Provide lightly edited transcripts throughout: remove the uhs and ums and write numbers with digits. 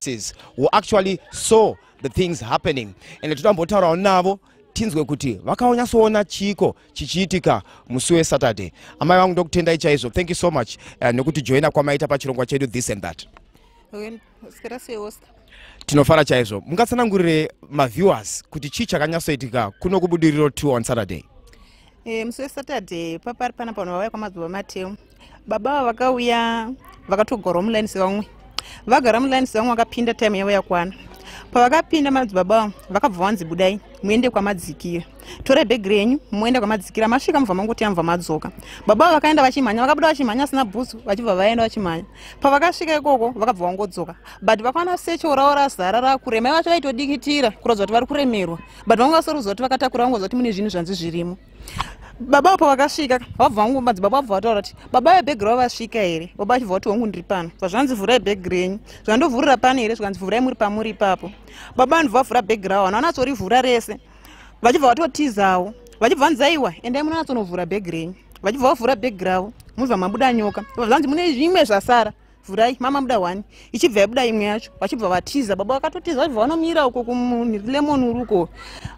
Who actually saw the things happening, and totambotaurawo navo tinzwe kuti vakanyatsoona chiiko chichiitika musi weSaturday. Amai vangu, ndokutendai chaizvo. Thank you so much nekuti joina kwamaita pachirongwa chedu This and That. Sera sei, Oscar? Tinofara chaizvo. Mungatsanangurire maviewers kuti chii chakanyatsoitika kuno kuBudiriro 2 on Saturday? Musi weSaturday papari pana panhu vauya kwamadzibaba Mateo. Baba ava vakauya, vakatogara mulaini sevamwe. Vagara mulaini sevamwe, vakapinda, time yavo yakwana. Pavakapinda, madzibaba ava vakabva vanzi, "Budai muende kwamadzikira, torai bhegi renyu muende kwamadzikira. Masvika mubva mangoti mubva madzoka." Baba ava vakaenda vachimhanya, vakabuda vachimhanya asina bhutsu, vachibva vaenda vachimhanya. Pavakasvika ikoko vakabva vangodzoka, but vakaona satchel ravo razara, rakurema. Vacho vaitodikitira kuratidza kuti vari kuremerwa, but vanga vasori kuziva kuti vakatakura, vangoziva kuti mune zvinhu zvanzi zvirimo. Baba apo vakasvika, vabva vangu madzibaba vabva vataura kuti, "Baba vebhegi ravo vasvika here?" Baba vachibva vati, "Hongu, ndiri pano." Bva zvanzi, "Vhurai bhegi renyu." Zvandovhurira pano here? Zvikanzi, "Vhurai muri pamuri ipapo." Baba vanhu vavhura bhegi ravo, vanhu vanatsorivhura rese, vachibva vatotizawo. Vachibva vanzi, "Aiwa, endai munonatsonovhura bhegi renyu." Vachibva vavhura bhegi ravo, mubva mabuda nyoka. Bva zvanzi, "Mune zvimwe zvasara, vhurai." Mama muda one, ichibva yabuda imwe yacho, vachibva vatiza. Baba vakatotiza, vachibva vanomira uko kumulemon uri uko.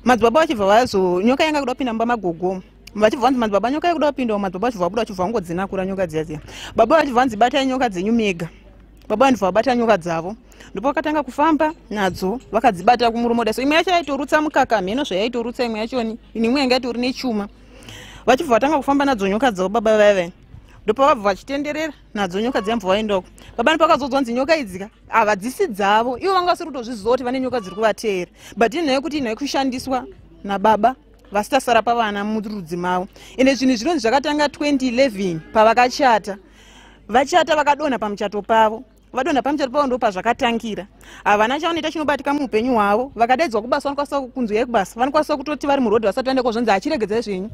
Madzibaba vachibva vazo, nyoka yanga kuda kupinda mumba magogo. Vachibva vanzi, "Madzibaba, nyoka yekuda kupinda." Madzibaba vachibva vabuda, vachibva vangodzinakura nyoka dziya dziya. Baba vachibva vanzi, "Batai nyoka dzenyu mega." Baba vanobva vabata nyoka dzavo, ndipo vakatanga kufamba nadzo, vakadzibata kumuromo daso. Imwe yacho yaitorutsa mukaka, mheno zvayaitorutsa imwe yachoni, imwe yanga itori nechuma. Vachibva vatanga kufamba nadzo nyoka dzavo baba vaiva, ndopavabva vachitenderera nadzo nyoka dziya, mubva vaendako. Baba ndopakazodzwa nzi nyoka idzika havadzisi dzavo. Ivo vanga vasiri kutozviziva kuti vane nyoka dziri kuvateera, but inhau yekuti inhau yekushandiswa nababa vasitasara pavana murudzi mavo. Ende zvinhu zvinonzi zvakatanga 2011 pavakachata. Vachata, vakadonha pamuchato pavo. Vadonha pamuchato pavo, ndo pazvakatangira. Havana chavanoita chinobatika muupenyu hwavo. Vakadaidzwa kubasa, vanokwanisa kunzi uyai kubasa, vanokwanisa kutoti vari murodhi vasati vaenda, zvonzi, "Achiregedzai zvenyu,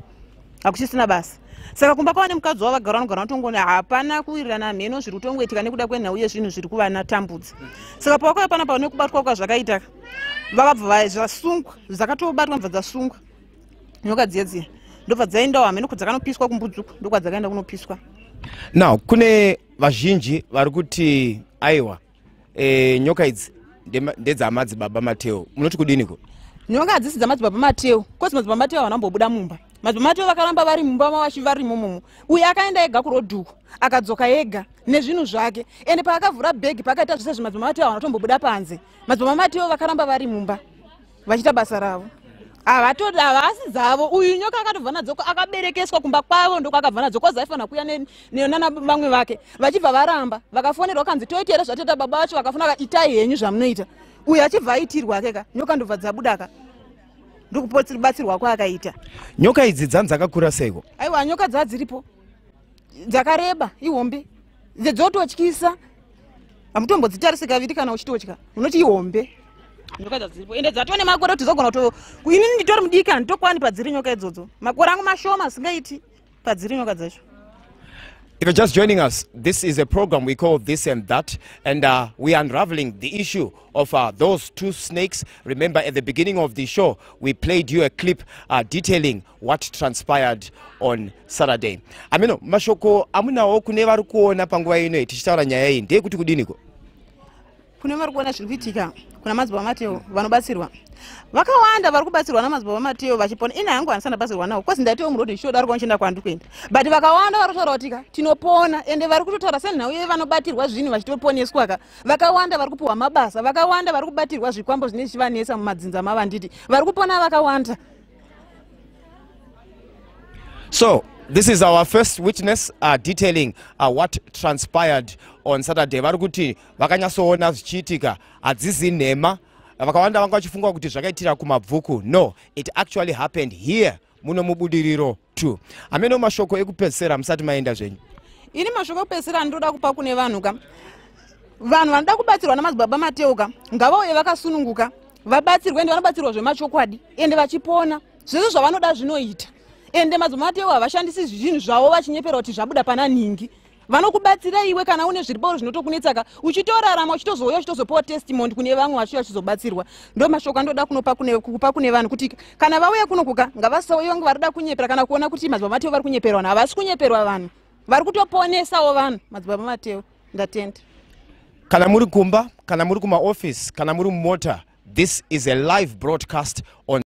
hakuchisina basa." Saka kumba kwava nemukadzi wavo vagara, vanogara vanotongona, hapana kuwirirana. Mheno zviri kutongoitika nekuda kwenhau yezvinhu zviri kuvanatambudza. Saka pavakauya panapa nekubatwa kwazvakaita, vakabva zvasungwa, dzakatobatwa, bva dzasungwa nyoka dziya dziya, ndobva dzaendawo hameno kudzakanopiswa kumbudzuku, ndokwadzakaenda kunopiswa. Now kune vazhinji vari kuti aiwa, nyoka idzi ndedzamadzibaba Mateo. Munoti kudiniko? Nyoka hadzisi dzamadzibaba Mateo, 'cause madzibaba Mateo havana kumbobuda mumba. Madzibaba Mateo vakaramba vari mumba mavachi vari imomomo. Uyo akaenda ega kurodhuku, akadzoka ega nezvinhu zvake. Ende paakavhura bhegi, paakaita zvese zvi, madzibaba Mateo havana kutombobuda panze. Madzibaba Mateo vakaramba vari mumba vachiita basa ravo. Havasi dzavo. Uyu nyoka akatobva nadzo, akaberekeswa kumba kwavo, ndokwakabva nadzo, 'cause aifanira kuuya nana vamwe vake, vachibva varamba. Vakafonerwa, kanzi, "Toita here zvatoita?" Baba vacho vakafona, "Itai henyu zvamunoita." Uyu achibva aitirwa keka, nyoka ndobva dzabudaka, ndokubatsirwa kwaakaita. Nyoka idzi dzanzi dzakakura seiko? Aiwa, nyoka dzaa dziripo dzakareba, ihombe, dzototyisa. Hamutombodzitarisi kaviri, kana uchitotya unoti ihombe. Nyoka dzadziripo, ende dzatone makore kuti dzogona kuto, inini nditori mudiki, handitokwani padziri nyoka idzodzo. Makore angu mashoma asingaiti padziri nyoka dzacho. If you're just joining us, this is a program we call This and That, and we are unraveling the issue of those two snakes. Remember, at the beginning of the show, we played you a clip detailing what transpired on Saturday. Ameno, mashoko amunawo kune vari kuona panguva ino tichitaura nyaya iyi ndeyekuti kudiniko? Kune vari kuona zviri kuitika kuna madzibaba Mateo, vanobatsirwa vakawanda, vari kubatsirwa namadzibaba Mateo vachipona. Ini hangu handisana batsirwa nawo, 'cause ndaitiwo murodhi ndichitodarika ndichienda kwandiri kuenda, but vakawanda vari kutaura kuti ka tinopona. Ende vari kutotaura senhau iye vanobatirwa zvinhu vachitoponeswa ka. Vakawanda vari kupiwa mabasa, vakawanda vari kubatirwa zvikwambo zvinenge zvichivanetsa mumadzinza mavo, handiti vari kupona vakawanda. So, this is our first witness detailing what transpired on Saturday. Vari kuti vakanyatsoona zvichiitika, hadzizi nhema. Vakawanda vanga vachifunga kuti zvakaitira kumabvuku. No, it actually happened here muno muBudiriro 2. Ameno, mashoko ekupedzisira musati maenda zvenyu? Ini mashoko ekupedzisira andinoda kupa kune vanhu ka, vanhu vanoda kubatsirwa namadzibaba Mateo ka, ngavauye vakasununguka vabatsirwe. Ende vanobatsirwa zvemachokwadi, ende vachipona. Zvese zvavanoda zvinoita. Ende madzibaba Mateo havashandisi zvinhu zvavo vachinyepera kuti zvabuda pana nhingi. Vanokubatsira iwe kana une zviri pauri zvinotokunetsaka, uchitorarama, uchitozouya uchitozopawo testimony kune vamwe vachiuya vachizobatsirwa. Ndo mashoko andoda kunopa kupa kune vanhu, kuti kana vauya kunokuka, ngavasauye vange varida kunyepera kana kuona kuti madzibaba Mateo vari kunyeperwa. Vanhu havasi kunyeperwa, vanhu vari kutoponesawo vanhu madzibaba Mateo. Ndatenda. Kana muri kumba, kana muri kumaoffice, kana muri mumota, this is a live broadcast on